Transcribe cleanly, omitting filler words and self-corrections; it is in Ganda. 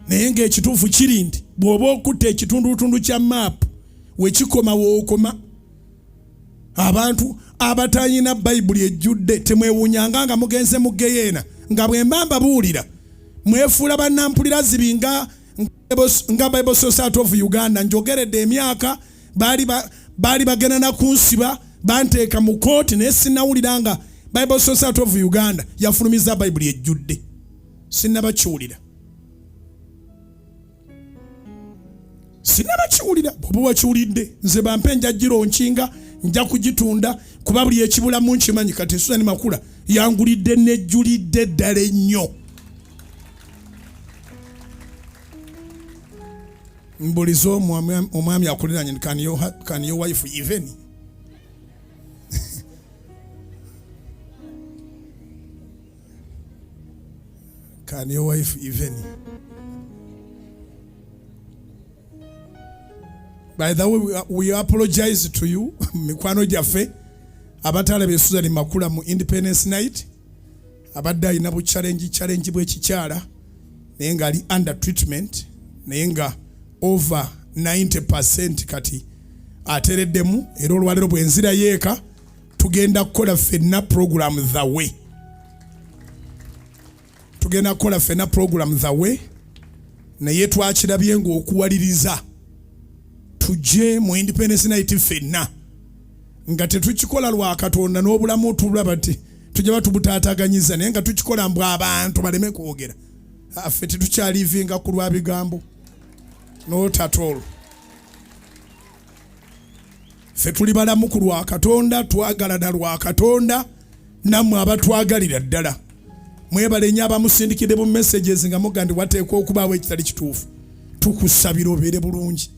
Naye ng'ekituufu kiri nti bw'oba okutta ekitundutundu kya maapu, wekikoma wookoma. Abantu abatayina Bayibuli ejjudde, temwewuunyanga nga mugenze mu geyeena. Nga bwe mba mbabuulira, mwefuula bannampulira zibi nga Bible Society of Uganda. Njogeredde emyaka, baali bagenda na kunsiba, banteeka mu kooti, naye sinnawulira nga Bible Society of Uganda yafulumiza Bayibuli ejjudde. Sinnabakiwulira, sinnabakiwulira. Bw'oba wakiwulidde, nze bampe, nja giraunchinga, nja kugitunda, kuba buli ekibulamu nkimanyi. Kati Susan Makula yangulidde nejjulidde ddala ennyo. Mbulize omwami akuliranye, can your wife even can your wife even? By the way, we apologize to you, mikwano gyaffe abatalabye Susan Makula mu Independence Night. Abadde alina bu challenge bw'ekikyala, naye ng'ali under treatment, naye nga over 90% kati atereddemu. Era olwaleero bwenzira yeeka, tugenda kukola ffenna program the way, tugenda kukola ffenna program the way. Naye twakirabye ng'okuwaliriza tujje mu Independence Night ffenna nga tetukikola lwa Katonda, n'obulamu tulaba ti tujja batubutaataganyiza, naye nga tukikola mbw abantu baleme kwogera. Ffe tetukyalivinga ku lwa bigambo, not at all. Ffe tuli balamu ku lwa Katonda, twagalana lwa Katonda, nammwe abatwagalira ddala mwebale nnyo abamusindikidde bu messages nga muga nti wateekwa okubaawo ekitali kituufu. Tukusabira obeere bulungi.